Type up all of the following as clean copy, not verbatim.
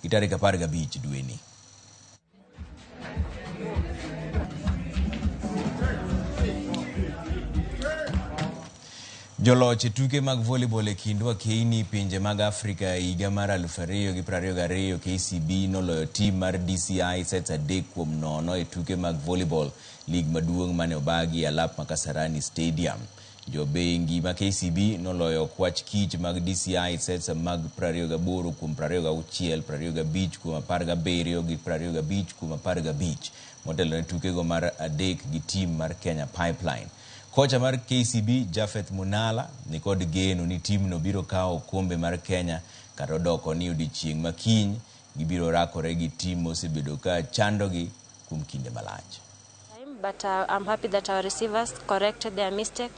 gi tarik 15 dweni. Joloch e tuke mag volleyball e kind wakeini pinje mag Afrika e higa mar 2022 KCB noloyo tim mar DCI sets 3-0 e tuke mag volleyball lig maduong' mane obagi e alap ma Kasarani Stadium. Jo bengi ma KCB noloyo kwach kich mag DCI sets mag 28-26, 25-17 gi 25-15 motelo ne tukego mar adek gi tim mar Kenya Pipeline. Kocha mar KCB Japheth Munala nikod geno ni timno biro kawo okombe mar Kenya kata odoko ni odiechieng' ma kiny gibiro rakore gi tim mosebedo ka chandogi kuom kinde malach. But I'm happy that our receivers corrected their mistake,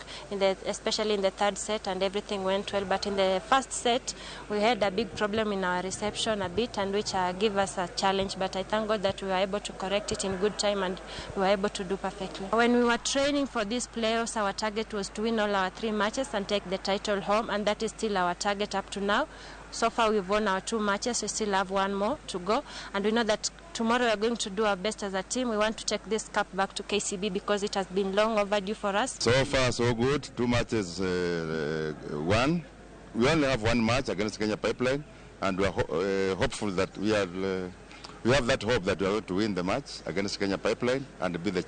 especially in the third set, and everything went well. But in the first set, we had a big problem in our reception a bit, and which gave us a challenge. But I thank God that we were able to correct it in good time, and we were able to do perfectly. When we were training for these playoffs, our target was to win all our 3 matches and take the title home, and that is still our target up to now. So far, we've won our 2 matches. We still have 1 more to go, and we know that tomorrow we are going to do our best as a team. We want to take this cup back to KCB because it has been long overdue for us. So far, so good. 2 matches won. We only have 1 match against Kenya Pipeline, and we are hopeful that we have that hope that we are going to win the match against Kenya Pipeline and be the